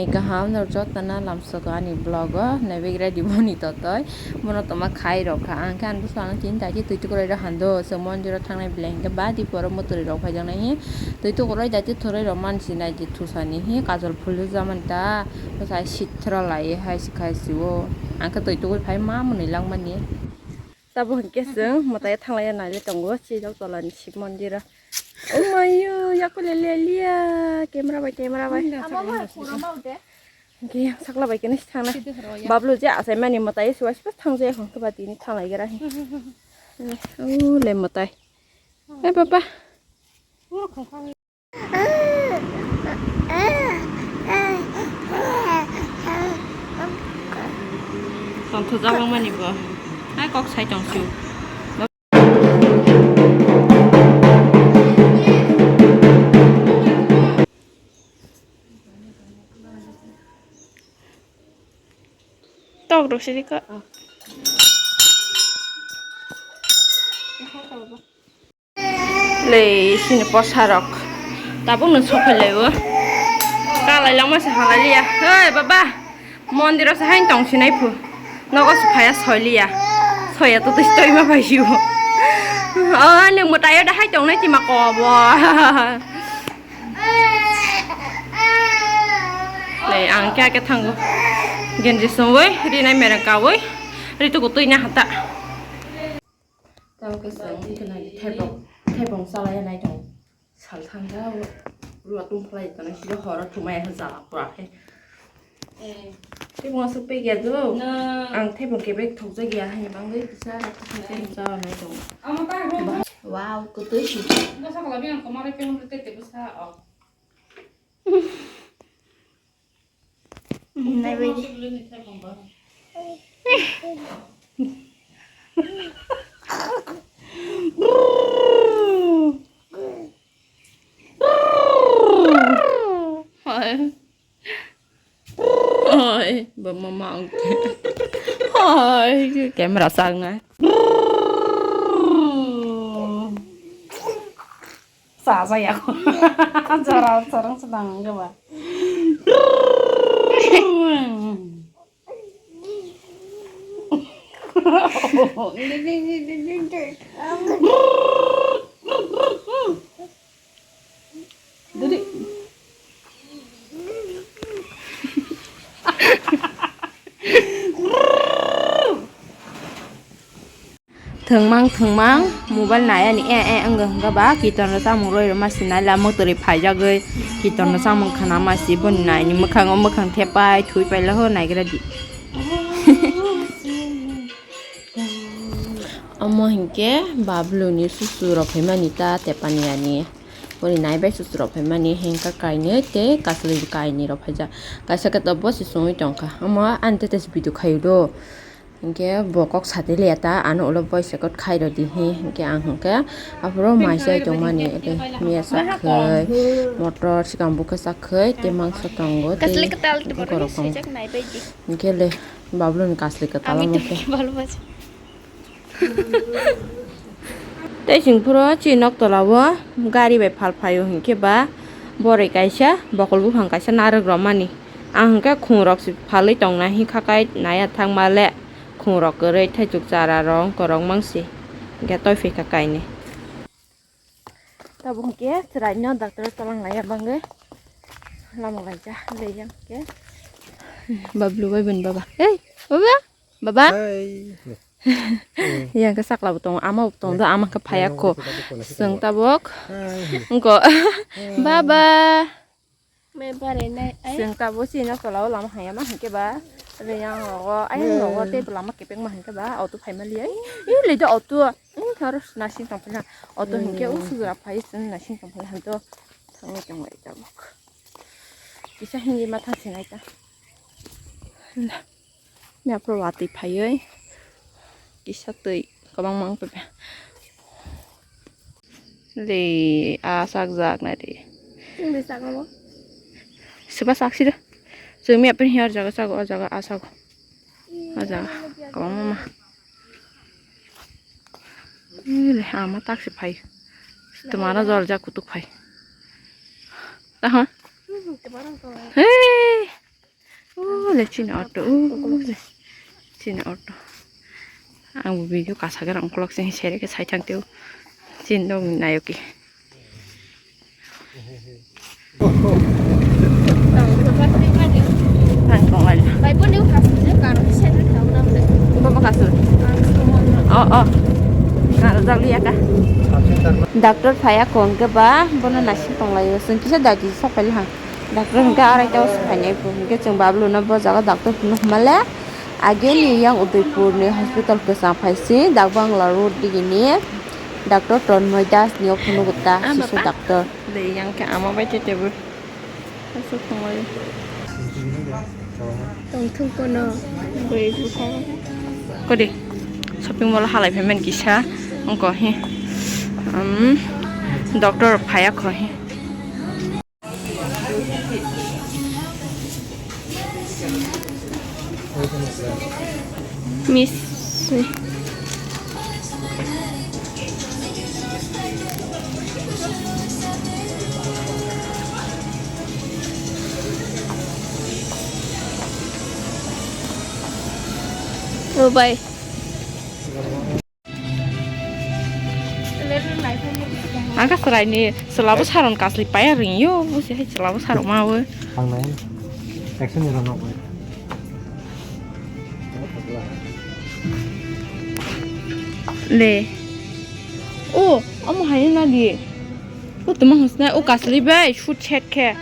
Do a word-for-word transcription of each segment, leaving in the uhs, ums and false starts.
Kaham norok jotono lamsogo ani vlog o naibegra di boni totoi bono toma khai rok kha ang khe ani bwskango tini daikhe twi tukuroi rok hando se mondir o thangnai belai hwnkhe badi poro mwtwrwi rok phaijaknai hi twi tukuroi daikhe thoroi rok mansinai di thusani hi kajol phulujak mani ta bwsa sitra lai hai se khai sio ang khe twi tukui phai ma mwnwi langmani. Tabuk hwnkhe chwng mwtai thanglaiya nailai tongo, chini nok tolani Shiv mondir o. Oh mayo, yakulele liya, camera bai, camera bai. Hwnkhe yang sakla bai khe nisi thangnai. Bablu je achaimani mwtai se waisa thangjaya hwnkhe ba tini thanglai gra hi. Oh le mwtai. Hey baba. Tongthokjak wngmani bo. Hai kok sai tong sio. Tok rok siri ka. Lei sini posa rok tabuk no sophai lai o. Kalai langma se halai liya. Hei baba, mondir o se hain tong sinai phu. Nogo se phaya soi liya. Soya to twi twi ma phai sio. O nang mwtai o da hai tong nai tima ko bo. Lei ang kya kya thango. Genji songoi rinai mereng kawoi. Ritu ko twi na hata. Tamo khe chwng thaibong, thaibong chalaiya nai tongo. Sal thangja o, ruwa tungphlai tongo, sida horo thumaya khe jala pura khe. Eh. Thaibong aswk pek ya do. No. Ang thaibong kebek thokjak ya, hani bangwi kisa rok thokjak ya, jala nai tongo. Amo ta bo. Wow, kwtwi si. Bwsa kala bini komo rw khe tete bwsa o. Naibaidi. Oi, ba mama ang. Oi, camera sang na. Sajaya ko. Jora sarang sedang ke ba. Dudi. Thwngmang thwngmang mobile nai ani e e wngwi hwnkhe ba kitorno chamung rwi rwma se nai la mwtwrwi phaijagwi kitorno chamung khana ma se boni naini mwkhango mwkhang thepai thwipai la ho naigra di. Omo hinkhe Bablu ni susu rok phaimani ta tepani ani boni nai bai susu rok phaimani hengkha kainwi tei kasli kainwi rok phaijak kaisa khe tabuk se songwi tongkha omo ani tete se video khaio do. Hinkhe bo kok sade liya ta, ano ulo voice record khai rw di hi, hinkhe ang hinkhe aphuru mai chai tongmani, ede miya chakhwi, motor, swkang bukhe chakhwi, tei mangso tongo, tei borok tongo. Hinkhe le Bablu ni kasli kwtal omo khe. Tei chwng phuru chini nok tola o gari bai phal phaio hinkhe ba boroi kaisa bokol buphang kaisa narwk rwmani. Ang hinkhe khungrok se phalwi tongnai hinkha kai naiya thangma le. Khungrok kwrwi thaichuk chara rong kwrwng mangsi. Hinkhe toi phaikha kainwi. Tabuk hinkhe chwraino doctor o tolang laiya bangwi. Lama laija lei yang khe. Bablu bai bini baba. Hey, baba? Baba? Hai. Yang khe sakla bo tongo, ama bo tongo, ama khe phaiya kho. Chwng tabuk. Hai. Wngkho. Baba. Chwng tabuk chini tola o lama haiya ma hinkhe ba, riyang rogo, ayang rogo tei lama kepeng ma hinkhe ba, auto phaima liya. Ih, lede auto, ih, aro nasing tongphila. Auto hinkhe o sujura phai, chwng nasing tongphila hanto thangwi tongbai tabuk. Kisa hindi ma thang sinai ta. Mia pro watwi phaiwi kisa twi kwbangma wng tongkha. Le a sak jak nai di. Chwng de sak abo. Swba sak sida. Chwng mia pro hiya jaga sago, o jaga a sago. O jaga kwbangma ma. Le ama taksi phai. Twmano jol jak kutuk phai. Taha. Hmm, twmano jol. Hey. O le chini auto, o le chini auto. Ang bo video kasagra ongkolok sing sere ke sai thang teo. Chini dong nayoki. Ang tong lai. Bai pon yung kasu je karo se na tau na le. Bo bo kasu. O o. Karo jak liya ka. Doctor phaya kon ke ba bono nasi tong lai. Sing kisa daji sa pali ha. Doctor hwnkhe arai ta o se phainai bo hwnkhe chwng Bablu no bo jaga doctor phunuk hwnmale ageni yang Udaipur ni hospital kwchang phai si Dakbangla road digini doctor Tonmoy Das ni o phunuk ta sisu doctor. De yang khe ama bai te tebur. Asuk khumai. Tongthung kono. Kodi shopping mall halai phaimani kisa ongko hi. Um, doctor phaya kho hi. Miss. Oh, bye. Ang ka chwraini chwlabo saron kasli paya ringyo, busi hai chwlabo sarok mawi. Ang nai. Action ni rano. Le. O, amo hai na di. O tuma hosna, o kasli bai, shoot chet khe.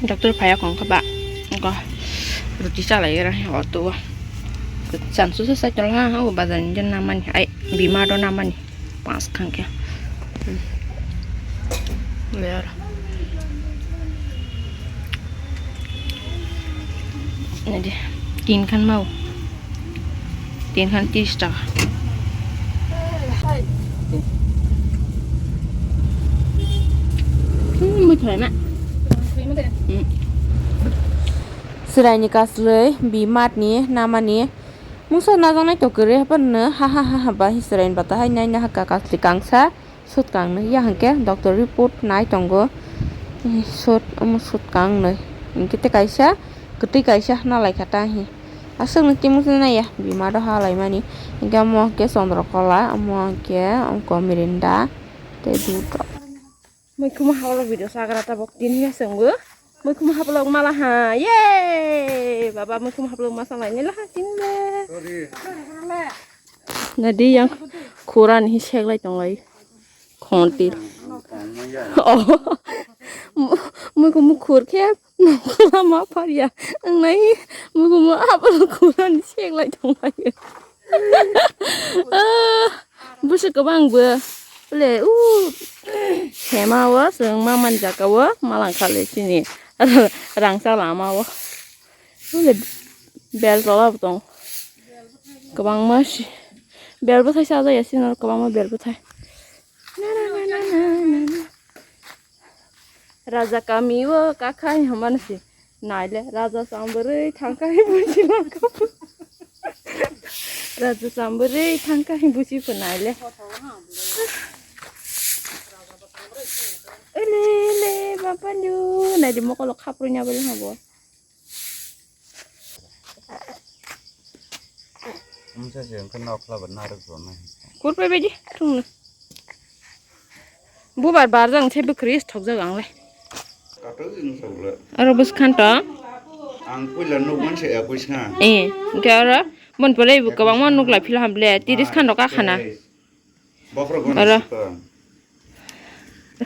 Doctor phaya kong kha ba, go ruti chalai ra auto o. Chan su su sai tol ha, ha, bazar ni namani, ai, bima do namani, pas khang khe. Hmm. Ler. Nadi, tin khan mau. Tin khan tris taka. Hmm, mui thai ma. Hmm. Chwraini kaslwi, bi mat ni namani. Mungsa najaknai to kwrwi haphano ha ha ha ha ba hi chwraini bata hai nai nahaka kasli kangsa. Sut kangnwi ya hwnkhe doctor report nai tongo. Sut, omo sut kangnwi. Hwnkhe tei kaisa kwtwi kaisa nalaikha ta hi. Aswkno tei muchungno naiya bima do halaimani. Hwnkhe omo hwnkhe Chandrakala, omo hwnkhe ongko Mirinda tei dudh rok. Muikhumu hablok video chagra tabok tini ya chwngbo. Muikhumu hablok mala ha. Ye! Baba muikhumu hablok masa lainai laha tini le. Nadi yang khurani hi seglai tonglai. Khontir. Oh. Muikhumu khur khe nokla ma pharya. Ang nai muikhumu hablok khurani seglai tonglai. Ah, busu kwbang bo. Le, u, sema o, chwng ma man jaka o, malang kha le chini. Rangsa lama o. Le, bel tola bo tong. Kwbangma si. Bel bwthai sa jaya sini kwbangma bel bwthai. Na, na, na. Raja kami o kakhai hwnmani se. Naile, raja chambwrwi thangkha hai buji langkha. Raja chambwrwi thangkha hai buji pho naile. Ele, ele, bapanu, naidi mokolo khaprwi nya bwle habo. Wngkha se wngkha nokla bo narwk rwna. Kurpai baidi thungno. Bubar barjak se bwkhwrwi thokjak ang le. Katok wng sa bwle. Aro bwskhan to. Ang puila nuk man se ya puiskha. Eh, hwnkhe aro bon pore bo kwbangma nuk lai phila ham le, tiris khan rok akhana. Bokhorok aro.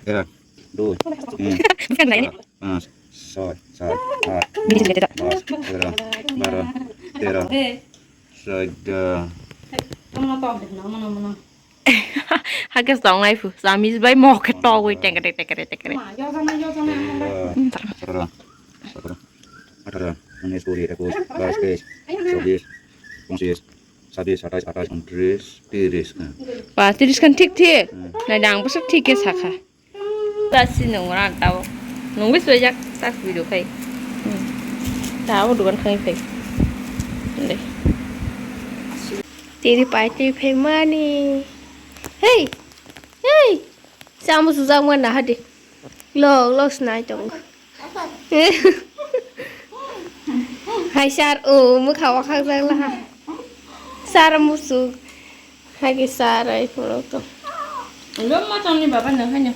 Era, dui, tin, char, panch, choi, sat, aat, nos, ero, baro, tero, soddo. Hakhe tongnai phu, samis bai mokhe togwi tekre, tekre, tekre. Sotro, sotro, atharo, unis, kuri, ekush, bais, teis, chobis, ponchis, Sabis, satais, atais, untris, tiris. Ba, tiris khan thik thik. Hmm. Nai dang bwswk thik khe sakha. Tasi nung ran tao. Nung bis bajak tas video khai. Hmm. Tao dukan khai khai. Deh. Tiri pai tiri phai mani. Hey! Hey! Samu sujak mana hadi. Lok lok snai tong. Sar o mukha wakhak jak laha. Sar musuk. Hagi sar ai phuru to. Lo ma tongni baba no haino.